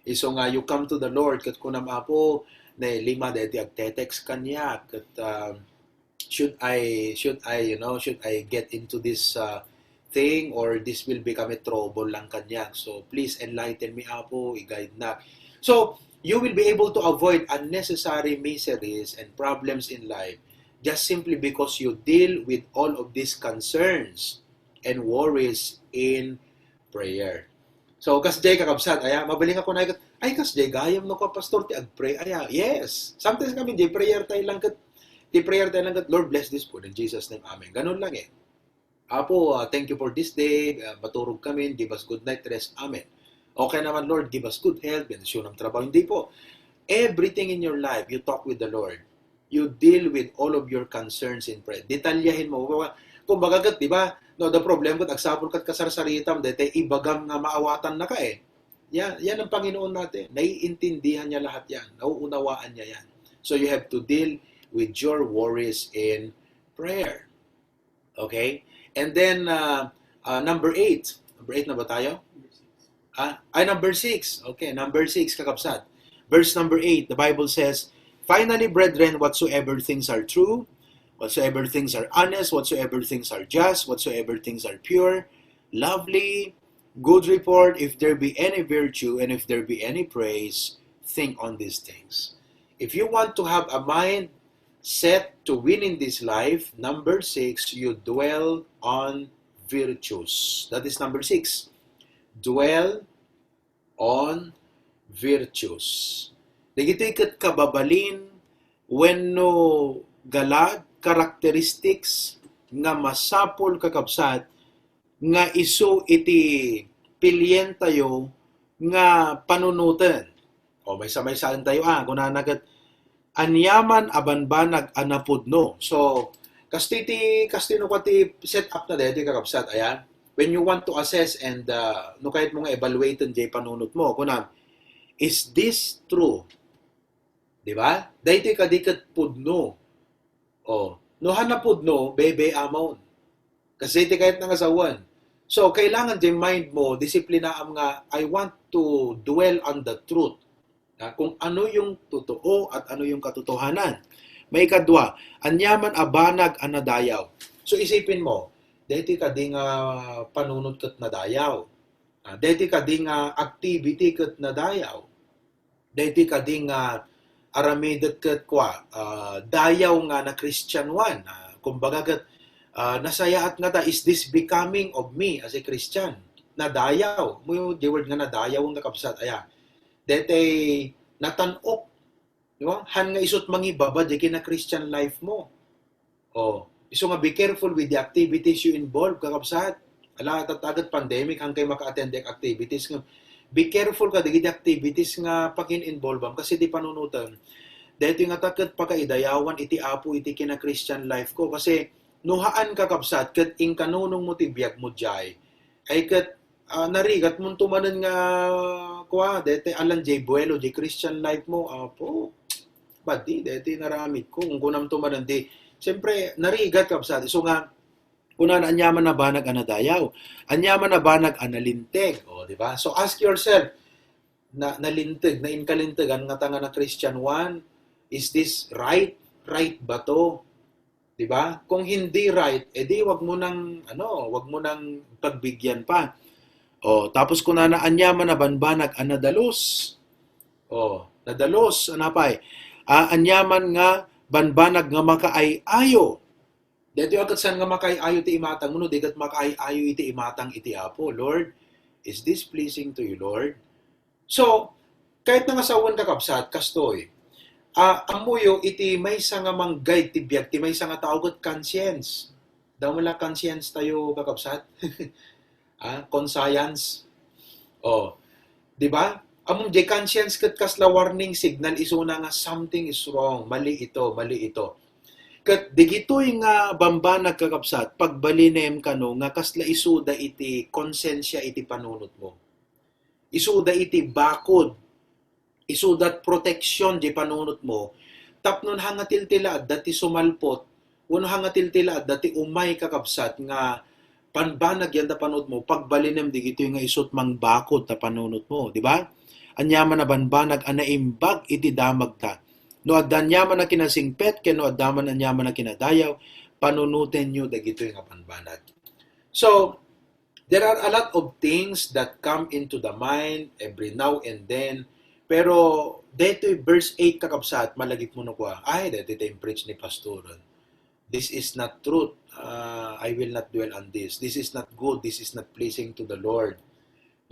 Isu nga you come to the Lord, ket kunam, "Apo, ne lima daytoy agte-text kaniak, ket, um, should I, should I, you know, should I get into this, uh, thing, or this will become a trouble lang kaniak? So please enlighten me, Apo, i-guide na." So, you will be able to avoid unnecessary miseries and problems in life just simply because you deal with all of these concerns and worries in prayer. So, kasjay, kakabsat, aya, mabalin nga kunay ket, "Ay, kasjay gayam no, ka, Pastor, ti agpray, aya." Yes. Sometimes kami, di prayer tayo lang ket, di prayer tayo lang ket, "Lord, bless this food in Jesus' name. Amen." Ganun lang eh. "Apo, ah, thank you for this day. Ah, maturog kami. Give us good night rest. Amen." "Okay naman, Lord, give us good health. Bendisyonam trabaho." Hindi po. Everything in your life, you talk with the Lord. You deal with all of your concerns in prayer. Detalyahin mo. Kumbaga, ket, di ba? No, the problem ket agsapul ket kasarsaritam, daytoy ibagam nga maawatannaka eh. Yan, yan ang Panginoon natin. Naiintindihan niya lahat yan. Nauunawaan niya yan. So you have to deal with your worries in prayer. Okay? And then, uh, uh, number eight. Number eight na ba tayo? Ah, ay, number six. Okay, number six, kakabsat. Verse number eight, the Bible says, "Finally, brethren, whatsoever things are true, whatsoever things are honest, whatsoever things are just, whatsoever things are pure, lovely, good report, if there be any virtue, and if there be any praise, think on these things." If you want to have a mind set to win in this life, number six, you dwell on virtues. That is number six. Dwell on virtues. Dagitoy ket kababalin wenno galag, characteristics nga masapul, kakabsat, nga isu iti pilientayo nga panunoten. O, maysa-maysaentayo, ah, kunana ket, "Aniaman a banbanag a napudno." So, kastoy ti, kastoy no, ti set up na daytoy, kakabsat, aya. When you want to assess and, uh, no kayat mo nga evaluaten jay panunot mo, kunam, "Is this true?" Di ba? Daytoy kadi ket pudno. O, no han napudno, bebe amon. Kasi ti kayat nga sawen. So, kailangan jay mind mo, disiplinaam nga, "I want to dwell on the truth." Ah, kung ano yung totoo at ano yung katotohanan. Maikadua, aniaman a banag a nadayaw. So, isipin mo, daytoy kadi nga panunot ket nadayaw. Ah, daytoy kadi nga activity ket nadayaw. Daytoy kadi nga aramidek ket kua, ah, dayaw nga na-Christian-wan. Ah, kumbaga ket, ah, nasayaat ngata, "Is this becoming of me as a Christian?" Nadayaw. Mo, the word nga nadayaw nga kabsat, aya. Daytoy natan-ok. Di ba? Han nga isut mangibaba, di kina Christian life mo. Oh, isu nga be careful with the activities you involve, kakabsat. Ala, tatagat pandemic, han kay maka-attend activities nga. Be careful ka, dagiti activities nga pakin-involve-am, kasi ti panunoten, daytoy nga ta ket pakaidayawan iti Apo iti kina Christian life ko. Kasi, no haan, kakabsat, ket inkanunong mo ti biag mo jay, ay ket, ah, narigat mo to manen nga, kua, dete, alan jay buelo, jay Christian life mo, Apo, badi, dete, naramid ko, kung kunam to manen, di, siyempre, narigat, kabsat, isu nga, kunana, aniaman a banag a nadayaw, aniaman a banag a nalinteg, o, di ba? So, ask yourself, na, nalinteg, nainkalintegan, nga tanga na Christian one, is this right? Right ba to? Di ba? Kung hindi right, edi wag mo nang, ano, wag mo nang pagbigyan pa. O, tapos kunana, aniaman a banbanag a nadalos. O, nadalos, ano pay? Ah, aniaman nga banbanag nga makaay-ayo. Daytoy a ket saan nga makaay-ayo ti imatang mo, no, di ket makaay-ayo iti imatang iti Apo. Lord, is this pleasing to you, Lord? So, kayat na nga sawen, kakabsat, kastoy, ah, ammoyo iti maysa nga mang-guide ti biag ti maysa nga tao ket conscience. Damo la conscience tayo, kakabsat? Ah, conscience. Oh, di ba? Ammom, di conscience ket kasla warning signal isuna nga something is wrong, mali ito, mali ito. Ket digitoy nga bambanag, kakabsat, pagbalinem kano nga kasla isuda iti konsensya iti panunot mo. Isuda iti bakod, isuda protection di panunot mo, tapno han nga tiltila adda ti sumalpot, wenno han nga tiltila adda ti umay, kakabsat, nga panbanag yan ta panunot mo, pagbalinem digitoy nga isut mangbakod ta panunot mo, di ba? aniaman a banbanag a naimbag iti damagta. No adda aniaman a kinasingpet ken no adda man aniaman a kinadayaw, panunotenyo dagitoy nga banbanag. So, there are a lot of things that come into the mind every now and then. Pero daytoy verse eight, kakabsat, malagipmo no kua, "Ay, daytoy ti impreach ni pastoren. This is not truth. Ah, I will not dwell on this. This is not good. This is not pleasing to the Lord."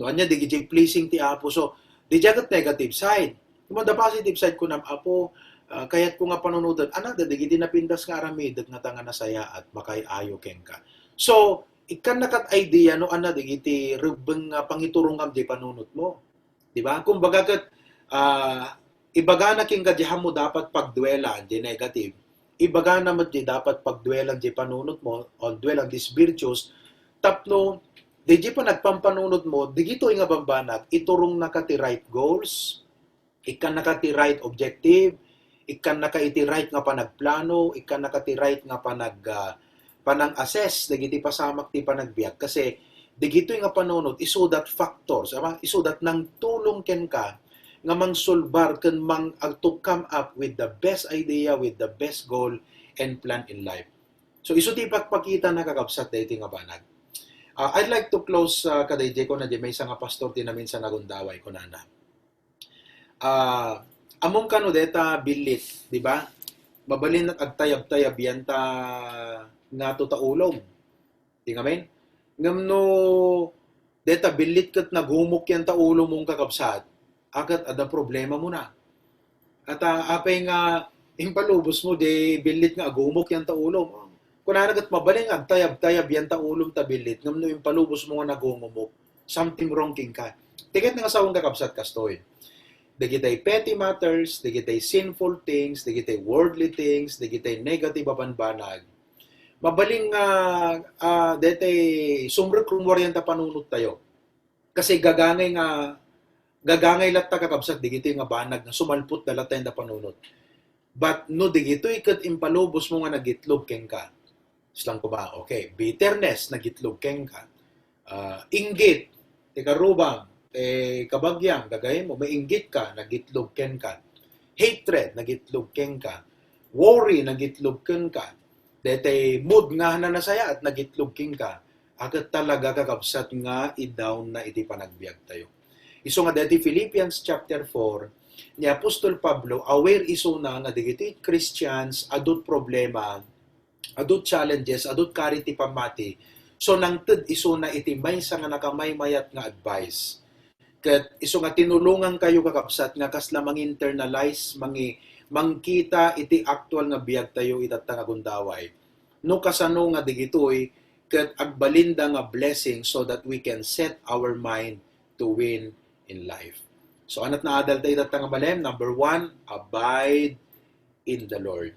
No, ania, dagiti pleasing ti Apo. So, diay ket negative side. Koma, the positive side, kunam, "Apo, ah, kayatko nga panunoten." Ania, dagiti napintas nga aramidek nga ta nga nasayaat, makay-ayo kenka. So, ikkan na ket idea no ania dagiti rebbeng nga pangiturongam diay panunotmo. Di ba? Kumbaga ket, ah, ibagana kenka diay ammo dapat pagduelan, diay negative. Ibagana met diay dapat pagduelan diay panunotmo, or dwell on these virtues, tapno, diay panagpampanunotmo, dagitoy nga bambanag, iturongna ka ti right goals, ikkan na ka ti right objective, ikkan na ka iti right nga panagplano, ikkan na ka ti right nga panag-, ah, panang-assess dagiti pasamak ti panagbiag. Kasi dagitoy nga panunot, isu dat factors, ama, isu dat nangtulong kenka nga mangsulbar ken mang-, ag-, to come up with the best idea, with the best goal and plan in life. So, isu ti ipakpakita na, kakabsat, daytoy nga banag. Ah, I'd like to close, ah, kadaydiay, kuna diay maysa nga pastor ti naminsan nga gundaway, kunana, ah, ammom kano deta billit, di ba? Mabalin agtayab-tayab yanta ngato ta ulom. Di ngamin? Ngem no deta billit ket nagumok yanta ulom, kakabsat, a ket adda problemamo na. At, ah, apay nga impalubosmo diay billit nga agumok yanta ulom? Kunana ket, mabalin nga agtayab-tayab yanta ulom ta billit, ngem no impalubosmo nga nagumumok, something wrong kenka. Ti ket nga sawen, kakabsat, kastoy. Dagiti petty matters, dagiti sinful things, dagiti worldly things, dagiti negative a banbanag. Mabalin nga, ah, deti sumrek rummuar yanta panunot tayo. Kasi gagangay nga, gagangay latta, kakabsat, dagiti nga banag nga sumalpot da latta yanta panunot. But no dagitoy ket impalubosmo nga nagitlog kenka, saan ko ba? Okay, bitterness, nagitlog kenka. Ah, inggit, ti karrubam, eh, kabagiam, gagayyemmo, mainggit ka, nagitlog kenka. Hatred, nagitlog kenka. Worry, nagitlog kenka. Deti mood nga nasayaat, nagitlog kenka. A ket talaga, kakabsat, nga i-down na iti panagbiag tayo. Isu nga deti Philippians chapter four, ni Apostol Pablo, aware isuna nga dagiti Christians adu ti problema, adu ti challenges, adu ti kari ti pammati. So, nangted isuna iti maysa nga nakamaymayat nga advice. Ket isu nga tinulongankayo, kakabsat, nga kasla mang-internalize, mangi-, mangkita iti actual nga biag tayo itatta nga gundaway. No kasano nga dagitoy ket agbalinda nga blessing so that we can set our mind to win in life. So, anat nga adal ta itatta nga malem? Number one, abide in the Lord.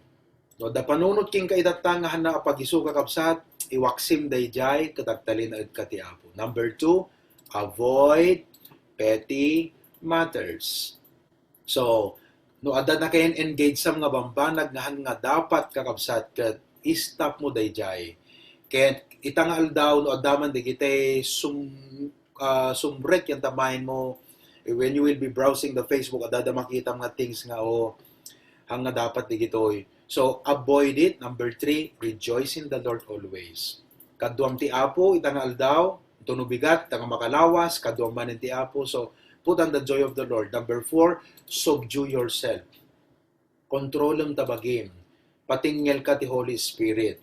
No, adda panunot kenka itatta nga haanna a pagisu, kakabsat, iwaksim daydiay ket agtalinaedka ti Apo. Number two, avoid petty matters. So, no adda nakaen-engagesam nga bambanag nga haan nga dapat, kakabsat, ket i-stop mo daydiay. Ket ita nga aldaw, no adda man dagiti sum-, ah, sumrek yanta mind mo, when you will be browsing the Facebook, adda, adda makitam nga things nga, oh, haan nga dapat dagitoy. So, avoid it. Number three, rejoice in the Lord always. Kaduam ti Apo ita nga aldaw, intono bigat, ita nga makalawas, kaduam manen ti Apo. So, put on the joy of the Lord. Number four, subdue yourself. Kontrolem ta bagim. Patengngelka ti Holy Spirit.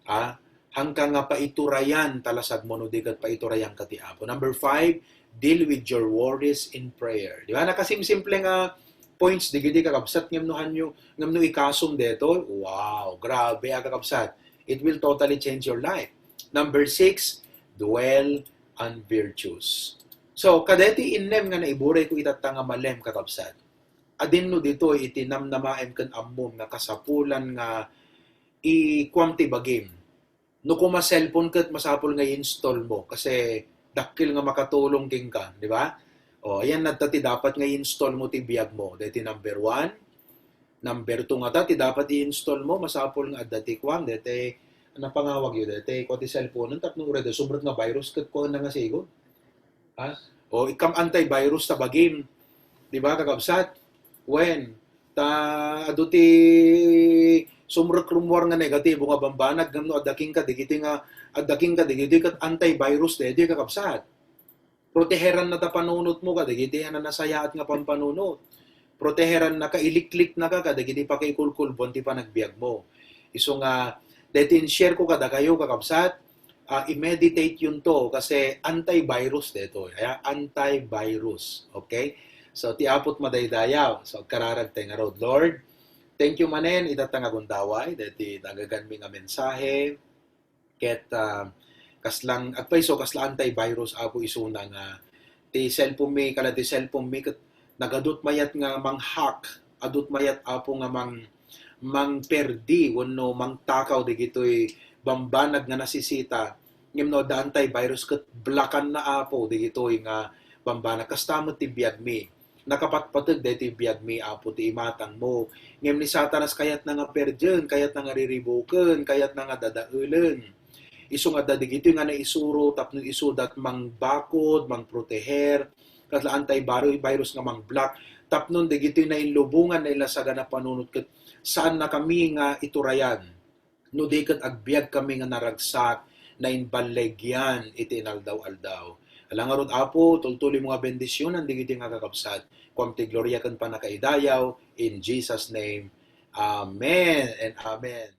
Ha? Haanka nga paiturayan ta lasagmo no di ket paiturayanka ti Apo. Number five, deal with your worries in prayer. Di ba? Nakasimsimple nga points dagiti, kakabsat, ngem no haanyo, ngem no ikasom detoy, wow, grabe a, kakabsat. It will totally change your life. Number six, dwell on virtues. So, kadeti innem nga naiburayko itatta nga malem, kakabsat. Adinno ditoy iti namnamaem ken ammom nga kasapulan nga ikuam ti bagim. No koma cellphone ket masapul nga i-install mo kasi dakkel nga makatulong kenka, di ba? O, ayan, adda ti dapat nga i-install mo ti biag mo. Deti number one. Number two ngata ti dapat i-install mo, masapul nga adda ti kuan, deti, napangawag yu, deti, kua ti cellphone, tapno ureda, sumrek nga virus, ket kuan na nga sigud. Ha? O, ikam antivirus ta bagim. Di ba, kakabsat? Wen, ta adu ti sumrek rummuar nga negatibo nga bambanag, ngem no adda kenka dagiti nga, adda kenka dagiti ket antivirus daytoy, kakabsat. Proteheranna ta panunotmo kadagiti a nasayaat nga pampanunot. Proteherannaka, ilikliknaka kadagiti pakaikulkulbuan ti panagbiagmo. Isu nga, daytoy in-share ko kadakayo, kakabsat, ah, i-meditate yunto kasi antivirus daytoy. Aya, antivirus. Okay? So, ti Apo't madaydayaw. So, agkararag tayo ngarud. Lord, thank you manen, ita ta nga gundaway, daytoy dagaganmi nga mensahe. Ket, ah, kaslang, agpayso, kasla antivirus, Apo, isuna nga ti cellphone mi, kala ti cellphone mi, ket nagadut mayat nga mang-hack, adut mayat, Apo, nga mang-, mangperdi wenno mangtakaw dagitoy bambanag nga nasisita. Ngem no adda antivirus ket blockanna, Apo, dagitoy nga bambanag. Kasta met ti biagmi. Nakapatpateg daytoy biagmi, Apo, ti imatangmo. Ngem ni Satanas kayatna nga perdien, kayatna nga riribuken, kayatna nga dadaelen. Isu nga adda dagitoy nga naisuro tapno isuda ti mangbakod, mangproteher, kasla antivirus nga mangblock. Tapno dagitoy nainlubongan, nainlasagan a panunot ket saannakami nga iturayan no di ket agbiagkami nga naragsak, naimballegian iti inaldaw-aldaw. Ala ngarud, Apo, tultuloymo nga bendisionan dagitoy nga kakabsat. Kuam ti gloria ken pannakaidayaw. In Jesus' name, amen and amen.